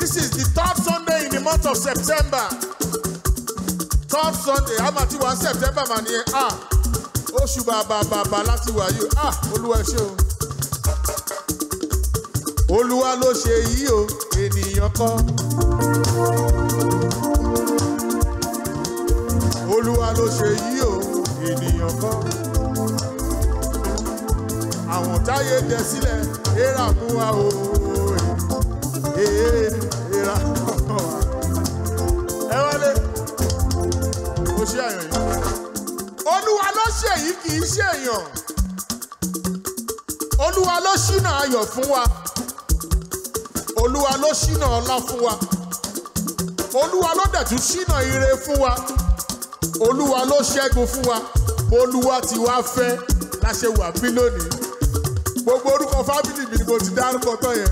This is the third Sunday in the month of September. Third Sunday, a máa ti wà September mà nìyẹn. Ah, oṣù bàbà bàbà láti wà yìí. Ah, Olúwa ẹ ṣé o. Olúwa ló ṣe yìí o, ènìyàn kọ́. Olúwa ló ṣe yìí o, ènìyàn kọ́. Àwọn táyé dẹ sílẹ̀, èèrà mú wa o. Èèrà mú wa. Ẹ wálé, mo ṣe àyàn yìí. Olúwa ló ṣe yìí, kì í ṣe èèyàn. Olúwa ló ṣínà ayọ̀ fún wa. Olúwa ló ṣínà ọlá fún wa. Olúwa ló dẹ̀ tún ṣínà ire fún wa. Olúwa ló ṣẹ́gun fún wa. Olúwa ti wá fẹ́ la ṣe wà bí lónìí. Gbogbo orúkọ fábìlì mi ni mo ti dárúkọ tán yẹn.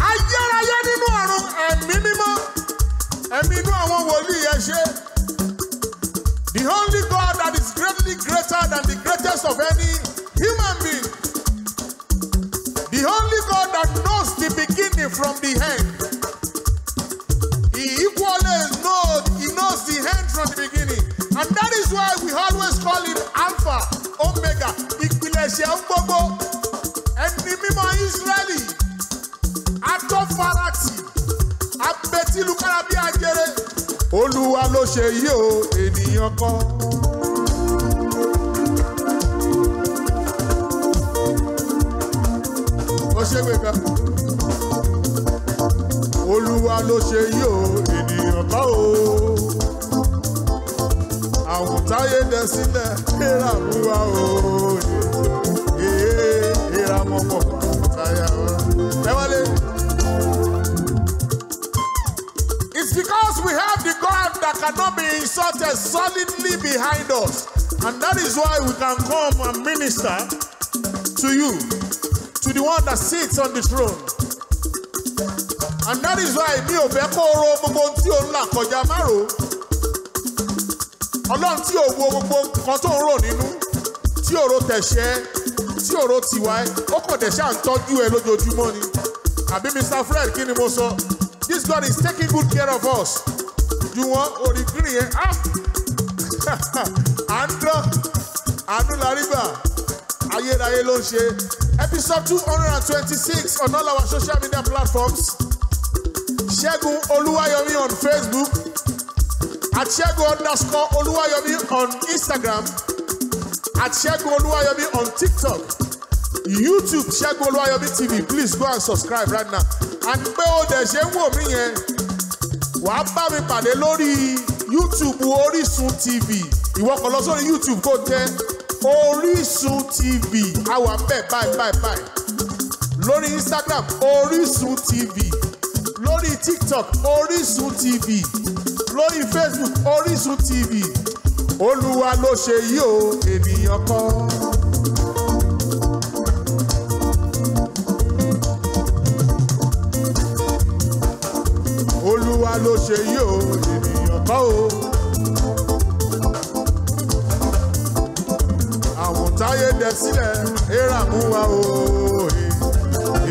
Ayérayé nínú ọ̀run, ẹ̀mí mímọ́, ẹ̀mí inú àwọn wòlíì ẹ ṣé. The only God that is greatly greater than the greatest of any human being. The only God that knows the beginning from the end. He equally knows, he knows the end from the beginning. And that is why we always call him Alpha, Omega, ìpilẹ̀ṣẹ̀ ohun gbogbo, ẹni mímọ́ Ísírẹ́lì, atọ́farati, abetilukára bí ajere. Olúwa ló ṣe yìí o, ènìyàn kọ́. Ó ṣe gbẹ̀gbẹ̀. Olúwa ló ṣe yìí o, ènìyàn kọ́ o. Àwọn táyé dẹ sílẹ̀, èèrà mú wa o. Èèrà mọ̀mọ́ táyà wa. Ẹ wálé. It's because we have the God that cannot be insulted solidly behind us. And that is why we can come and minister to you, to the one that sits on the throne. And that is why mi ò fẹ́ kó ro gbogbo ohun tí ò ń là kọjá má rò ó. Ọlọ́run tí ò wo gbogbo nǹkan tó ń rò nínú, tí ò ro tẹ̀ṣẹ́, tí ò ro tiwa ẹ́, ó kàn dẹ̀ ṣáà ń tọ́jú ẹ lójoojúmọ́ ni. Àbí Mr. Fred, kí ni mo sọ? This God is taking good care of us. Ju wọn orí green yẹn, ah! À ń dán, àánú la rí gbà, ayérayé ló ń ṣe. Episode 226 on all our social media platforms. Ṣẹ́gun Olúwayọ̀mí on Facebook, at Ṣẹ́gun_Olúwayọ̀mí on Instagram, at Ṣẹ́gun Olúwayọ̀mí on TikTok, YouTube Ṣẹ́gun Olúwayọ̀mí TV. Please go and subscribe right now. And pé o dẹ̀ ṣe ń wò mí yẹn, wàá bá mi pàdé lórí YouTube Orísun TV. Ìwọ kàn lọ sórí YouTube kó tẹ Orísun TV. A wà ńbẹ̀ báyìí báyìí báyìí. Lórí Instagram Orísun TV. Lórí TikTok Orísun TV. Lórí Facebook Orísun TV. Olúwa ló ṣe yìí o, ènìyàn kọ́. Olúwa ló ṣe yìí o, ènìyàn kọ́ o. Àwọn táyé dẹ sílẹ̀, èèrà mú wa o.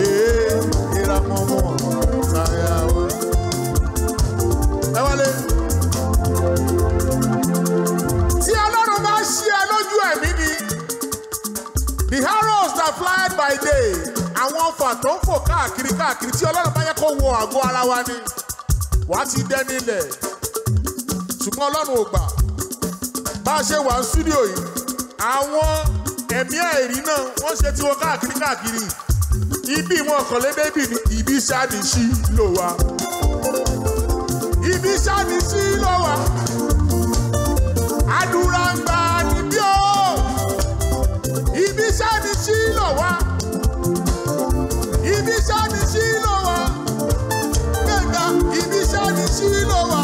Èèrà mọ́ mọ́ táyà wa. Ẹ wálé. Tí Ọlọ́run bá ṣí ẹ lójú ẹ̀mí ni, the arrows that fly by day, àwọn ọfà tó ń fò káàkiri káàkiri tí Ọlọ́run bá yẹ kó wọ àgọ́ ara wa ni, wàá ti dẹ́ni ilẹ̀. Ṣùgbọ́n Ọlọ́run ò gbà. Bá a ṣe wà ní stúdíò yìí, àwọn ẹ̀mí àìrí náà wọ́n ṣe tiwọn káàkiri káàkiri. Ibi wọn kàn lé débì ní ibi ṣáàdì sí ló wà. Ibi ṣáàdì sí ló wà. Àdúrà ń gbà níbí o. Ibi ṣáàdì sí ló wà. Ibi ṣáàdì sí ló wà. Gbẹ̀ngà ibi ṣáàdì sí ló wà.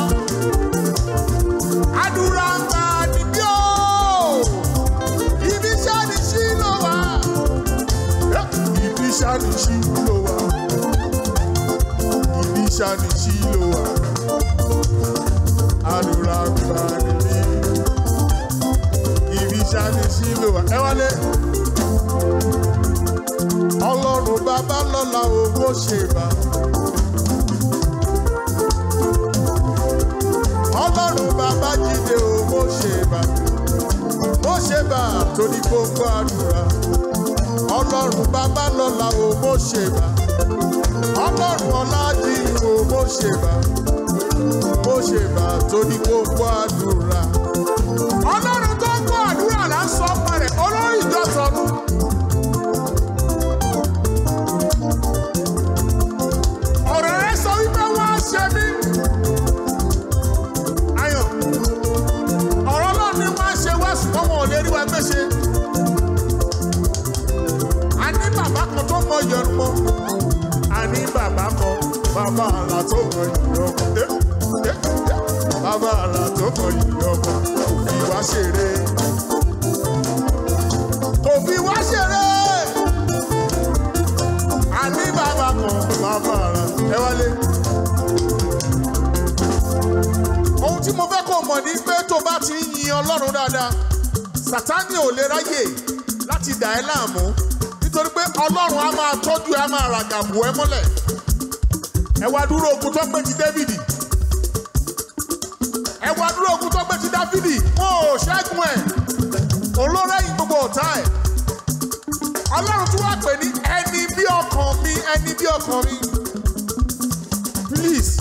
Àdúrà ń gbà níbí o. Ibi ṣáàdì sí ló wà. Ibi ṣáàdì sí ló wà. Ibi ṣáàdì sí ló wà. Àdúrà ń gbà níbí. Ibi ṣáàdì sí ló wà. Ẹ wálé. Ọlọ́run bàbá lọ́la owó ṣe bá. Ọlọ́run bàbá jíde o, mo ṣe bá. Mo ṣe bá torí gbogbo àdúrà. Ọlọ́run bàbá lọ́la o, mo ṣe bá. Ọlọ́run ọlájì o, mo ṣe bá. Mo ṣe bá torí gbogbo àdúrà. Ọlọ́run tó ń gbọ́ àdúrà là ń sọ ọ́ rẹ̀, olórí ìjọ sọnù. Ọ̀rọ̀ rẹ̀ sọ wípé wọ́n á ṣe mí. Ayọ̀, ọ̀rọ̀ náà ni wọ́n á ṣe wá ṣùgbọ́n wọn ò lè rí wa gbé ṣe. A ní bàbá kan tó mọ ìyọnu mọ́. A ní bàbá kan, bàbá àlà tó mọ ìyọnu mọ́. Bàbá àlà tó mọ ìyọnu mọ́. Kò fi wá ṣeré. Kò fi wá ṣeré. A ní bàbá kan, bàbá àlà. Ẹ wálé. Ohun tí mo fẹ́ kó mọ̀ ní pé tó bá ti ń yin Ọlọ́run dáadáa, Sátánì ò lè ráyè láti dà ẹ́ láàmú nítorí pé Ọlọ́run á máa tọ́jú ẹ, á máa ràgàbù ẹ mọ́lẹ̀. Ẹ wá dúró ogun tó pé ti Dávìdì. Ẹ wá dúró ogun tó pé ti Dáfídì. Wọn ò ṣẹ́gun ẹ̀. Olórẹ́yìn gbogbo ọ̀tá ẹ̀. Ọlọ́run tún wá pè ní ẹni bí ọkàn mi, ẹni bí ọkàn mi. Please,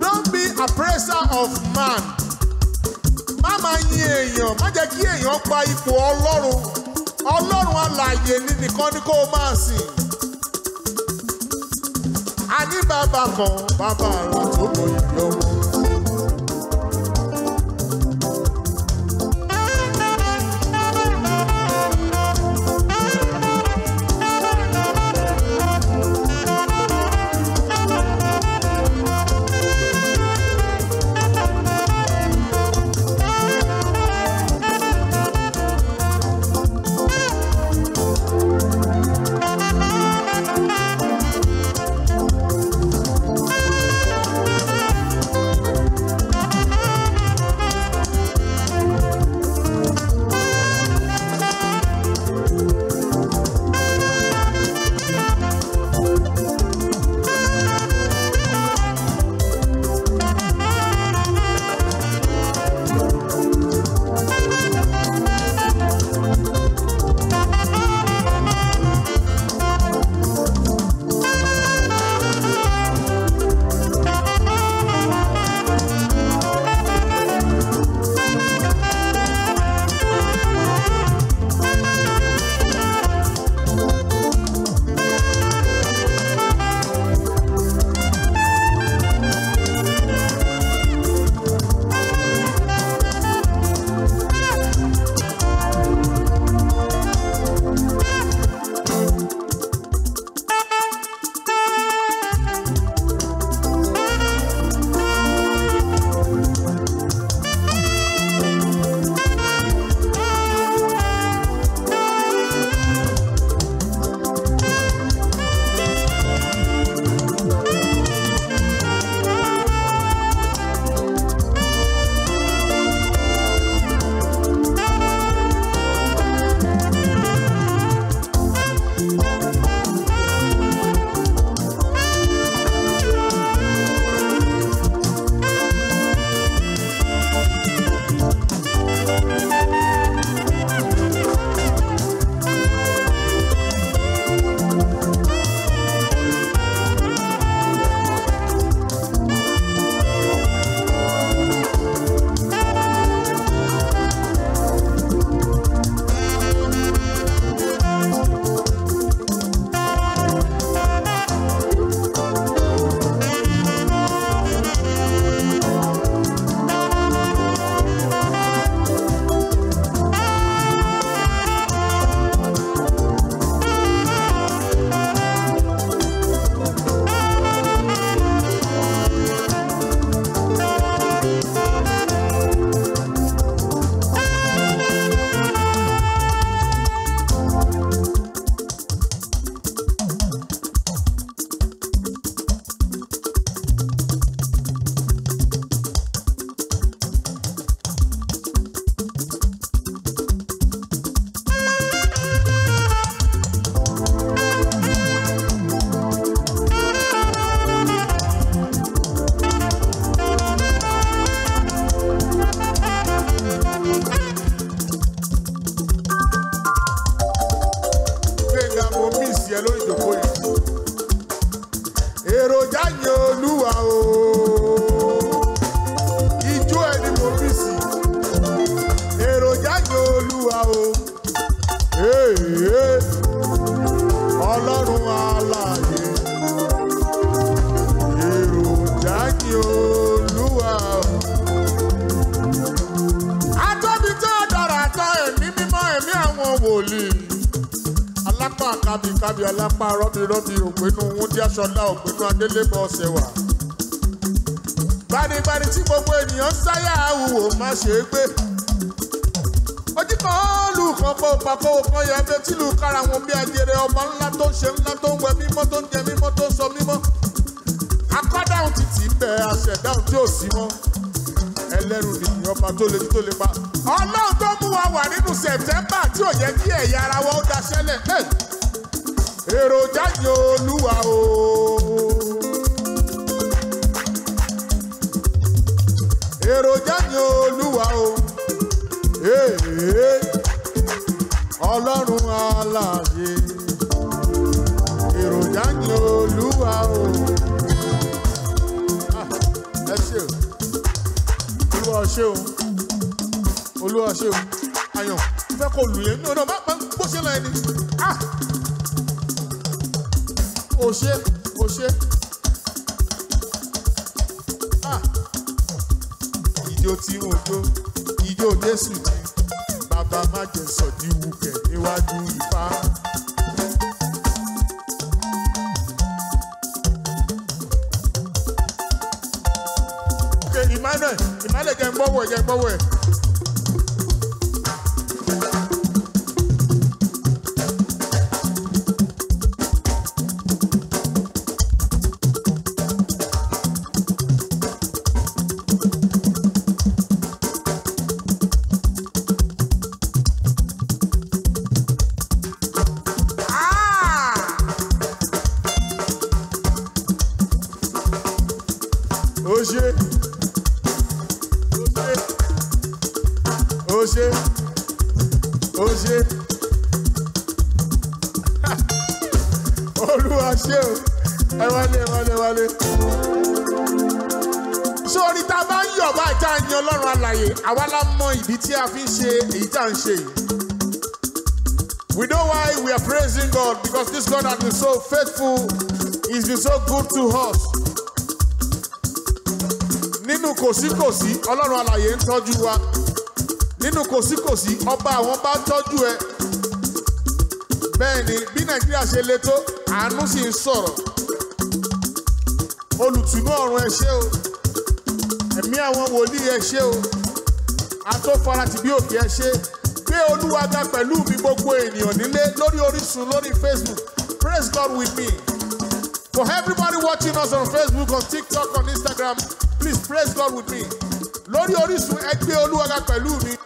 don't be a praiser of man. Má máa yin èèyàn, má jẹ́ kí èèyàn gba ipò Ọlọ́run. Ọlọ́run alààyè ni nìkan ni kó o máa sìn. A ní bàbá kan, bàbá àrà tó mọ ìyá ọmọ. ẹ lórí ìjókòó yẹn. Èròjà yẹn Olúwa o. Ijó ẹ ni mo fi sí. Èròjà yẹn Olúwa o. Ọlọ́run alààyè. Èròjà yẹn Olúwa o. Atóbi tó dára tán ẹ̀mí mímọ́ ẹ̀mí àwọn wòlíì. Alápá kábíkábí alápá rọ́bìrọ́bì ògbénu wúndíáṣọlá ògbénu adélébọ̀ ọ̀sẹ̀wà. Gbanigbani tí gbogbo ènìyàn ń sáyà àwùwò má ṣe é gbé. Ojú kan lù kan pọ̀ pàkó kan yẹ ẹbẹ tí lù kára wọn bí ajere ọba ńlá tó ń ṣe ńlá tó ń wẹ mímọ́ tó ń jẹ mímọ́ tó ń sọ mímọ́. Akọ́dáhùn ti tì í bẹ aṣẹ̀dáhùn tí ò sí mọ́. Ẹlẹ́rù nìyí ọba tó le tó le pa. Ọlọ́run tó mú wa wà nínú Sẹ̀tẹ́mbà tí ò yẹ kí ẹ̀yà ara wa ó daṣẹ́lẹ̀. Èròjà yẹn Olúwa o. Èròjà yẹn Olúwa o. Ọlọ́run alààyè. Èròjà yẹn Olúwa o. Ẹ ṣé o. Olúwa ṣé o. Olúwa ṣé o. Ayọ̀, fẹ́ kó lù yẹn. No, má bó ṣe lọ ẹni. O ṣé, o ṣé. Ijó tí mo jó, ijó Jésù ni. Bàbá má jẹ́ sọ̀dí wukẹ̀ níwájú Ifá. Emmanuel, Emmanuel jẹ́ ń gbọ́wọ́ ẹ̀, jẹ́ ń gbọ́wọ́ ẹ̀. Ó ṣé. Ó ṣé. Ó ṣé. Olúwa ṣé o. Ẹ wálé, ẹ wálé, ẹ wálé. Sórí tá a bá ń yọ̀ báyìí tá a yan Ọlọ́run alààyè, àwa la mọ ìdí tí a fi ń ṣe èyí tá à ń ṣe yìí. We know why we are praising God, because this God has been so faithful. He's been so good to us. Nínú kòsíkòsí, Ọlọ́run alààyè ń tọ́jú wa. Nínú kòsíkòsí, ọba àwọn bá ń tọ́jú ẹ. Bẹ́ẹ̀ ni bí Nàìjíríà ṣe le tó, àánú sì ń sọ̀rọ̀. Olùtùnú ọ̀run ẹ ṣé o. Ẹ̀mí àwọn wòlíì ẹ ṣé o. Atófaratì bí òkè ẹ ṣé. Gbé Olúwa ga pẹ̀lú mi gbogbo ènìyàn nílé lórí Orísun lórí Facebook. Praise God with me. For everybody watching us on Facebook, on TikTok, on Instagram, please praise God with me. Lórí Orísun, ẹ gbé Olúwa ga pẹ̀lú mi.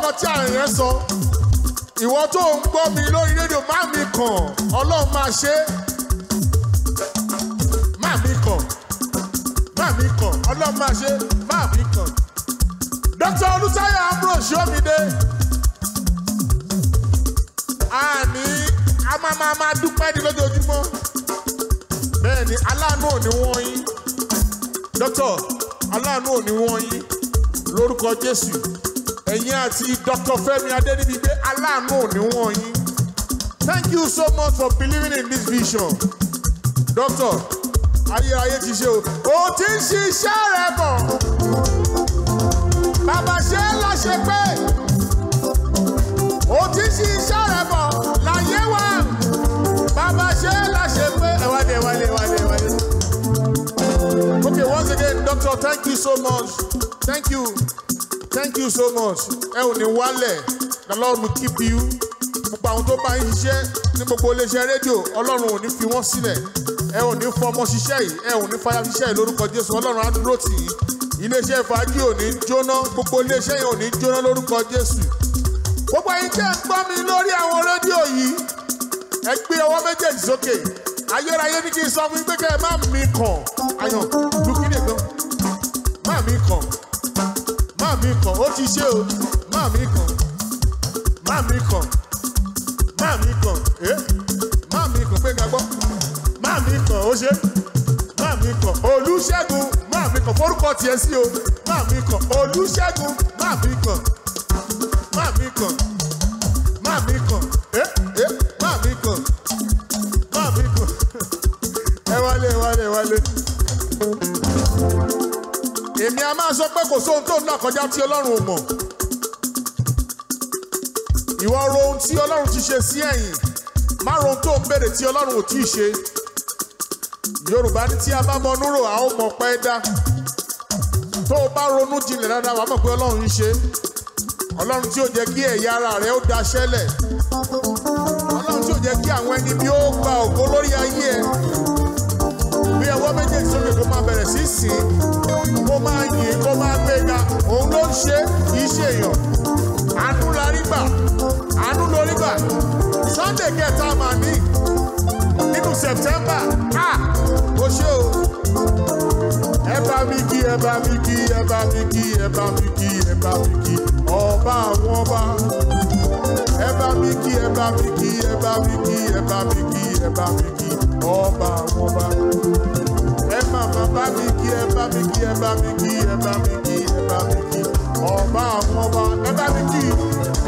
nǹkan tí àrùn yẹn sọ. Ìwọ tó ń gbọ́ mi lórí rédíò, má mi kàn, Ọlọ́run máa ṣe. Má mi kàn, má mi kàn, Ọlọ́run máa ṣe, má mi kàn. Dr. Olùtayọ̀ Ambrose Ṣómìdé. Àní a máa dúpẹ́ ní lójoojúmọ́. Bẹ́ẹ̀ ni aláàánú ò ní wọ́n yín. Dr. aláàánú ò ní wọ́n yín lórúkọ Jésù. Ẹ̀yin àti Dr. Fẹ́mi Adéníbígbé, aláàánú ò ní wọ́n yín. Thank you so much for believing in this vision. Doctor, ayérayé ti ṣe o. O ti ń ṣiṣẹ́ rẹ̀ bọ̀. Bàbá ṣe é láṣẹ pé. O ti ń ṣiṣẹ́ rẹ̀ bọ̀ láyé wa. Bàbá ṣe é láṣẹ pé. Ẹ wálé, ẹ wálé, ẹ wálé, ẹ wálé. Okay, once again, Doctor, thank you so much. Thank you. Thank you so much. Ẹ ò ní wálẹ̀. The Lord will keep you. Gbogbo àwọn tó bá yín ṣiṣẹ́ ní gbogbo iléeṣẹ́ rédíò, Ọlọ́run ò ní fi wọ́n sílẹ̀. Ẹ ò ní fọmọ ṣiṣẹ́ yìí, ẹ ò ní fàyà ṣiṣẹ́ yìí lórúkọ Jésù. Ọlọ́run á dúró tì yín. Iléeṣẹ́ fàájì ò ní jóná, gbogbo iléeṣẹ́ yẹn ò ní jóná lórúkọ Jésù. Gbogbo ẹ̀yin tẹ́ ń gbọ́ mi lórí àwọn rédíò yìí, ẹ gbé ọwọ́ méjèèjì sókè. Ayérayé ní kí n sọ fún yín pé kẹ́ ẹ má mi kàn. Àyàn dúkìlẹ̀ gan. Má mi kàn. Má mi kàn. Ó ti ṣe o. Má mi kàn. Má mi kàn. Má mi kàn. Má mi kàn pé ká gbọ́. Má mi kàn ó ṣe. Má mi kàn. Olúṣẹ́gun. Má mi kàn. Forúkọ tiẹ̀ sí o. Má mi kàn. Olúṣẹ́gun. Má mi kàn. Má mi kàn. Má mi kàn. Má mi kàn. Má mi kàn. Ẹ wálé, ẹ wálé, ẹ wálé. Èmi a máa sọ pé kò sóhun tó ń là kọjá tí Ọlọ́run ò mọ̀. Ìwọ ro ohun tí Ọlọ́run ti ṣe sí ẹ̀yìn. Má ro ohun tó ń béèrè tí Ọlọ́run ò tíì ṣe. Yorùbá ní tí a bá mọ núrò, a ó mọ pẹ́ dá. Tó o bá ronú jinlẹ̀ dáadáa, wàá mọ̀ pé Ọlọ́run ń ṣe. Ọlọ́run tí ò jẹ́ kí ẹ̀yà ara rẹ̀ ó daṣẹ́lẹ̀. Ọlọ́run tí ò jẹ́ kí àwọn ẹni bí ó gba ògo lórí ayé ẹ. Bí ọwọ́ méjèèjì sókè kó máa bẹ̀rẹ̀ sí sìn, kó máa yìn, kó máa gbéga. Òun ló ń ṣe, kì í ṣe èèyàn. Àánú la rí gbà, àánú ló rí gbà. Sunday kẹta mà ní nínú September. Ó ṣe o. Ẹ bá mi kí, ẹ bá mi kí, ẹ bá mi kí, ẹ bá mi kí, ẹ bá mi kí. Ọba àwọn ọba. Ẹ bá mi kí, ẹ bá mi kí, ẹ bá mi kí, ẹ bá mi kí, ẹ bá mi kí. Ọba àwọn ọba. Ẹ má má bá mi kí, ẹ bá mi kí, ẹ bá mi kí, ẹ bá mi kí, ẹ bá mi kí. Ọba àwọn ọba. Ẹ bá mi kí,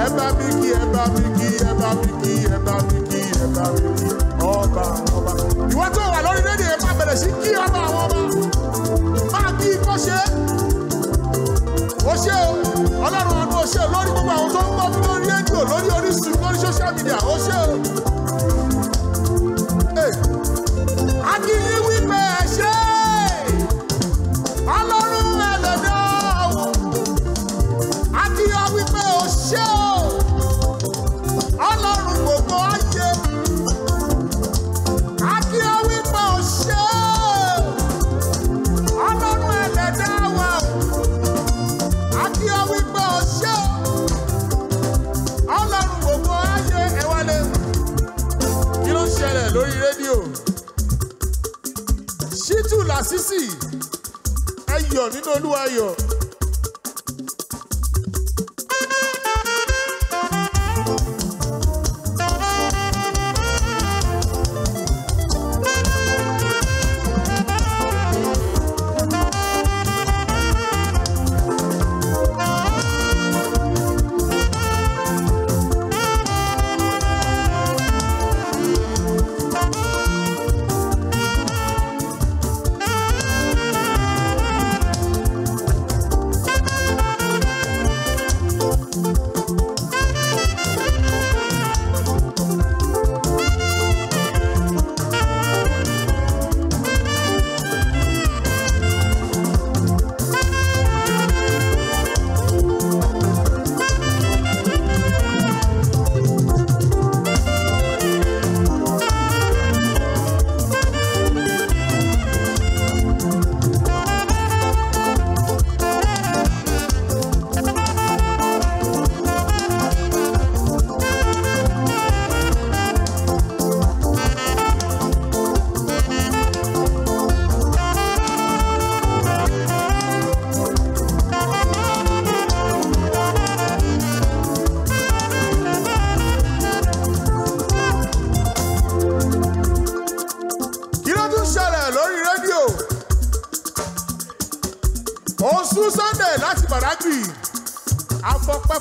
ẹ bá mi kí, ẹ bá mi kí, ẹ bá mi kí, ẹ bá mi kí, ẹ bá mi kí. Ọba àwọn ọba. Ìwọ tó wà lórí rédíò ẹ máa bẹ̀rẹ̀ sí kí ọba àwọn ọba. Máa kí kó ṣe. Ó ṣe o. Ọlọ́run àánú ó ṣe o. Lórí gbogbo àwọn tó ń gbọ́ mi lórí rédíò, lórí Orísun, lórí social media, ó ṣe o. A kì í wí pé ẹ ṣé. Ọlọ́run ẹlẹ́dàá o. A kì í wí pé ó ṣé o. Ọlọ́run gbogbo ayé. A kì í wí pé ó ṣé o. Ọlọ́run ẹlẹ́dàá wa o. A kì í wí pé ó ṣé o. Ọlọ́run gbogbo ayé. Ẹ wálé. Kí ló ń ṣẹlẹ̀ lórí rédíò? Ṣítù Làṣísì, ẹ yọ̀ nínú Olúwa yọ̀.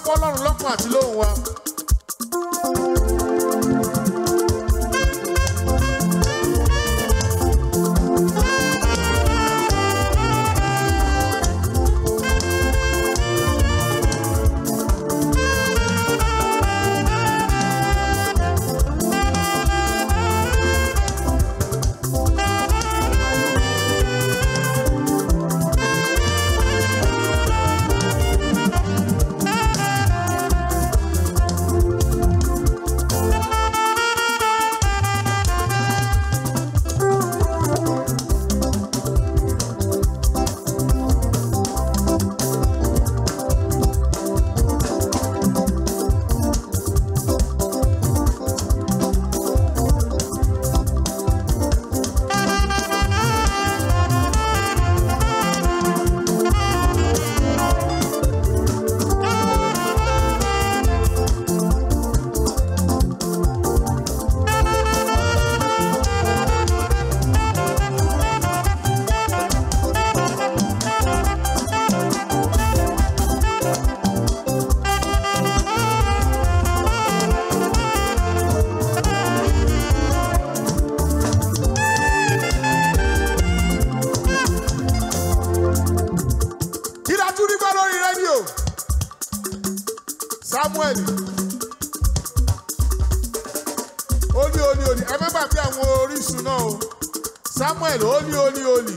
fọ́lọ́run lọ́kàn àti lóhùn wa. Samuel Oli Oli Oli ẹ má gbàgbé àwọn orísun náà o. Samuel Oli Oli Oli.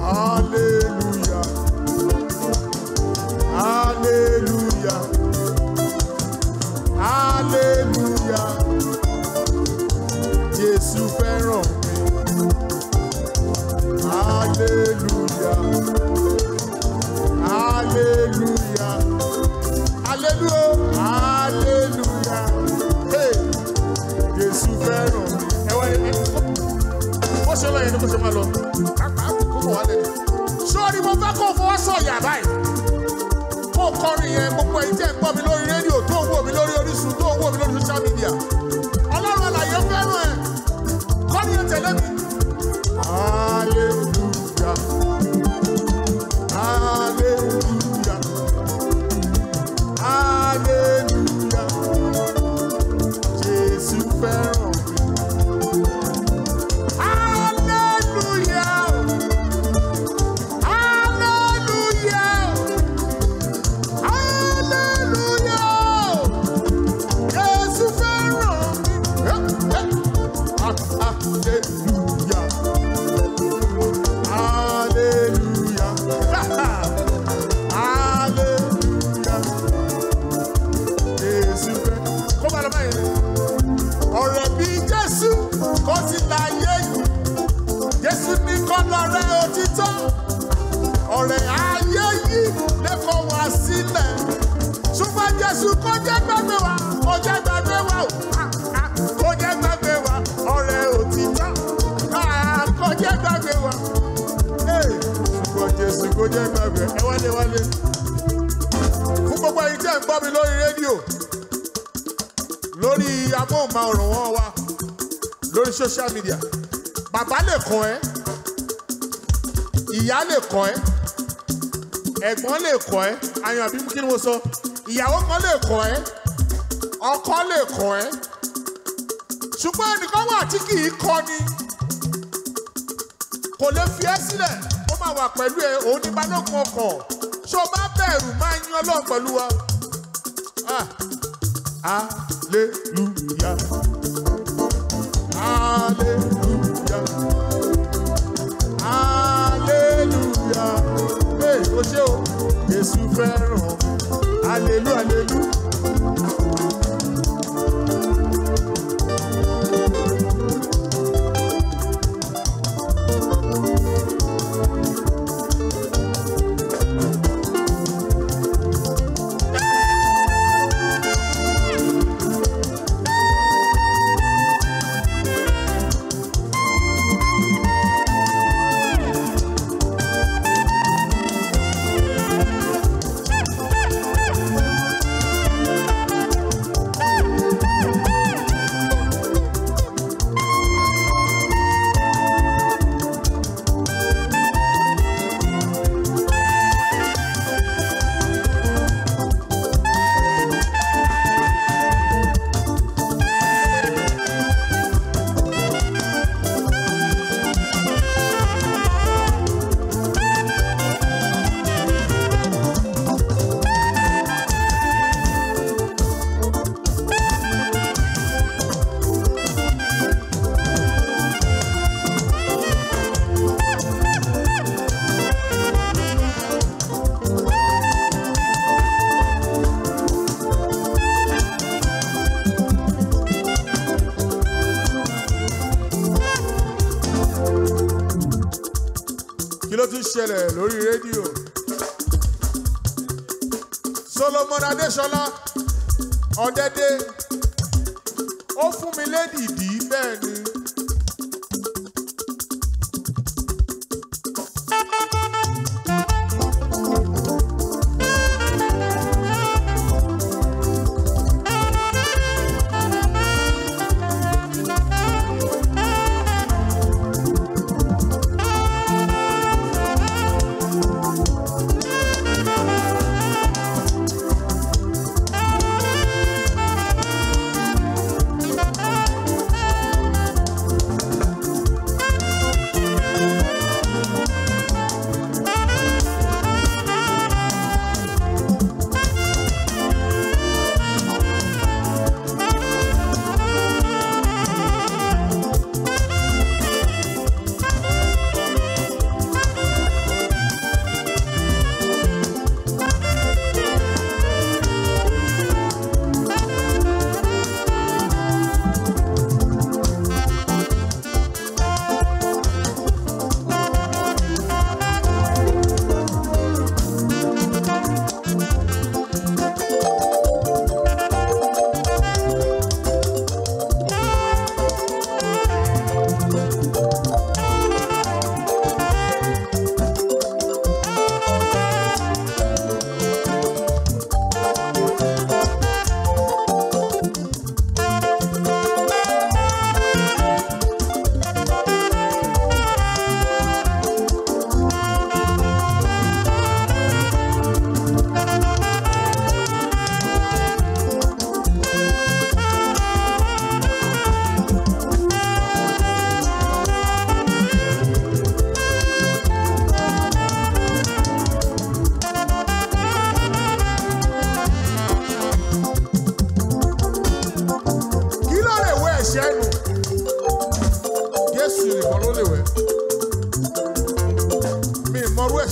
Hallelujah. Hallelujah. Hallelujah. Ọ̀rẹ́ ayé yìí lè kọ̀ wá sílẹ̀. Ṣùgbọ́n Jésù kò jẹ́ gbàgbé wa, kò jẹ́ gbàgbé wa o, kò jẹ́ gbàgbé wa, ọ̀rẹ́ òtítọ́, kò jẹ́ gbàgbé wa. Ṣùgbọ́n Jésù kò jẹ́ gbàgbé. Ẹ wálé wálé. Fún gbogbo ẹ̀yin tí ẹ̀ ń gbọ́ mi lórí rédíò, lórí amóhùnmáwòrán wa, lórí social media, bàbá lè kàn ẹ́, ìyá lè kàn ẹ́, ẹ̀gbọ́n lè kàn ẹ́, àyàn àbí kí ni mo sọ? Ìyàwó kan lè kàn ẹ́, ọkọ lè kàn ẹ́. Ṣùgbọ́n ẹnìkan wà tí kì í kọ́ni, kò lè fi ẹ́ sílẹ̀, ó máa wà pẹ̀lú ẹ, òun ní balógun ọkọ̀. Ṣé o bá bẹ̀rù máa yan Ọlọ́run pẹ̀lú wa? Hallelujah. Hallelujah. Hallelujah. Hey, o ṣé o, Jésù fẹ́ràn mi. Hallelujah, hallelujah. Ṣẹlẹ̀ lórí rédíò. Solomon Adéṣọlá Ọ̀dẹ́dẹ́ ó fún mi lédìdí bẹ́ẹ̀ ni.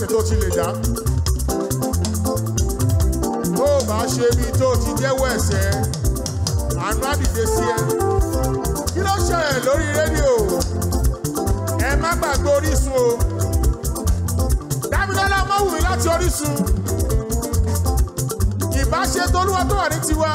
Tó ti lè dá. Tó o bá ṣe bí tó ti jẹ́wọ́ ẹ̀ṣẹ̀, àánú á dìde sí ẹ. Kí ló ṣẹlẹ̀ lórí rédíò? Ẹ má gbàgbé Orísun o. Dámilọ́lá Ọmọwùmí. Orísun. Ìbáṣe tolúwa tó wà ní tiwa.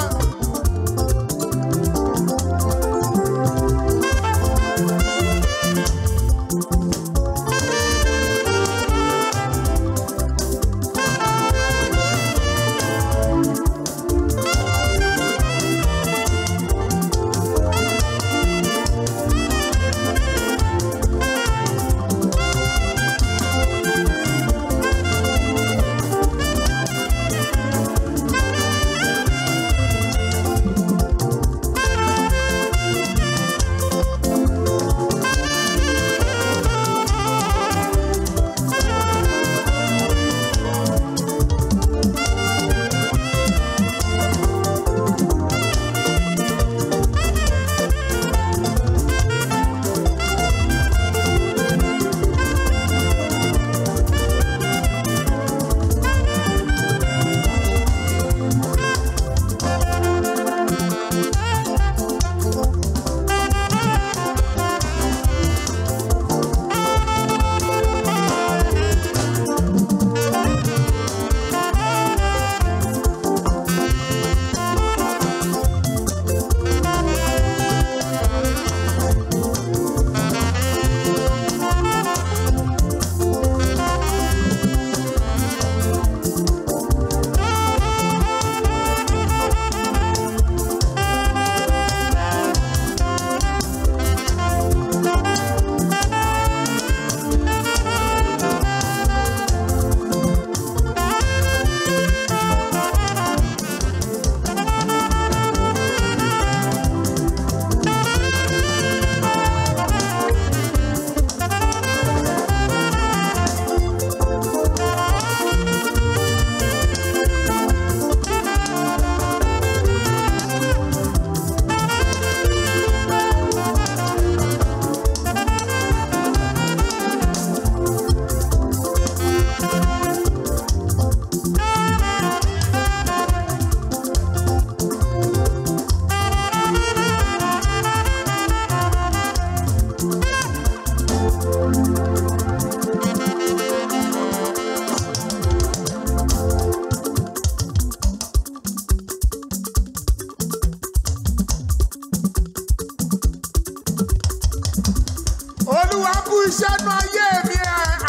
Olúwa kú iṣẹ́ nú ayé mi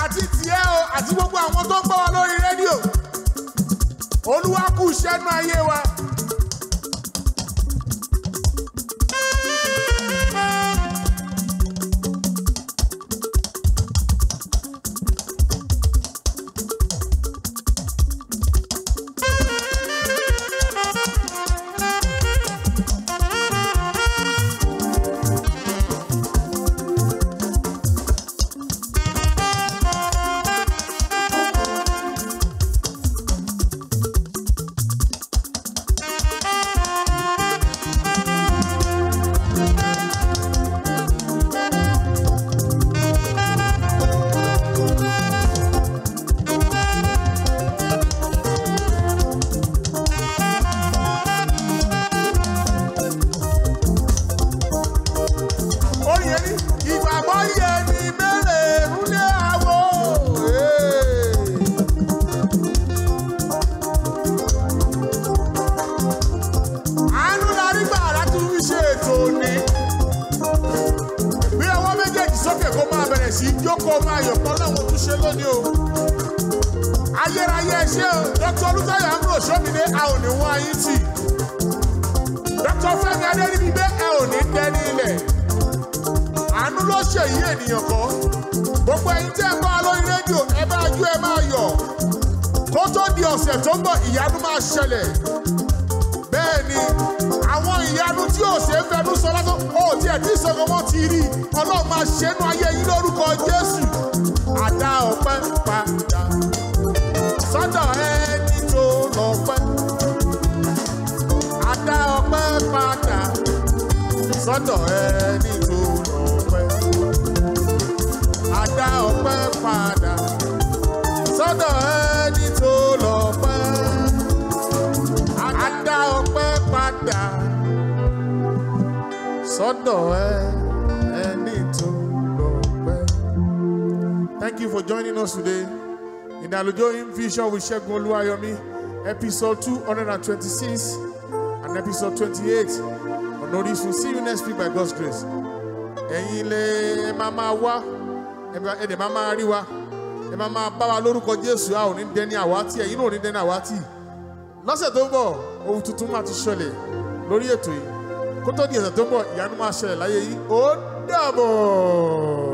àti tiẹ̀ o àti gbogbo àwọn tó ń gbọ́ wa lórí rédíò. Olúwa kú iṣẹ́ nú ayé wa. Orin yẹn ní ìgbàgbọ́ yẹ ní mẹ́rẹ̀ rúlé àwọ̀. Àánú la rí gbà láti fi ṣe ètò òní. Bí ọwọ́ méjèèjì sókè kó máa bẹ̀rẹ̀ sí í jókòó máa yọ̀ pọ̀ láwọn tún ṣe lónìí o. Ayérayé ẹ ṣé o, Dr. Olútáyọ̀ Ambrose Ṣómìdé, a ò ní wọ́n ayé tì. Dr. Fẹ́mi Adéríbigbé, ẹ ò ní dẹni ilẹ̀. Àánú ló ṣe yí ènìyàn kọ́. Gbogbo ẹ̀yin tí ẹ ń bá wa lórí rédíò, ẹ bá jó ẹ máa yọ̀. Kó tó di ọ̀sẹ̀ tó ń bọ̀, ìyanu máa ṣẹlẹ̀. Bẹ́ẹ̀ ni, àwọn ìyanu tí ò ṣe é fẹnu sọ lásán, ó tiẹ̀ tí ìsọ̀kan wọn ti rí. Ọlọ́run máa ṣe é nú ayé yín lórúkọ Jésù. Àdá ọpẹ́ padà sọ́dọ̀ ẹni tó lọ́pẹ́. Àdá ọpẹ́ padà sọ́dọ̀ ẹni tó lọ́pẹ́. Àdá ọpẹ́ padà sọ́dọ̀ ẹni tó lọ́pẹ́. Àdá ọpẹ́ padà sọ́dọ̀ ẹni tó lọ́pẹ́. Thank you for joining us today. In the Alujo Infusion with Segun Oluwayomi, episode 226 and episode 28 on Orisun. See you next week by God's grace. Ẹ̀yin lẹ máa máa wá, ẹ dẹ̀ máa máa rí wa, ẹ máa máa bá wa lórúkọ Jésù, a ò ní dẹni àwátì, ẹ̀yin náà ò ní dẹni àwátì. Lọ́sẹ̀ tó ń bọ̀, ohun tuntun máa ti ṣẹlẹ̀ lórí ètò yìí. Kó tó di ọ̀sẹ̀ tó ń bọ̀, ìyanu máa ṣẹlẹ̀ láyé yìí. Ó dàbọ̀.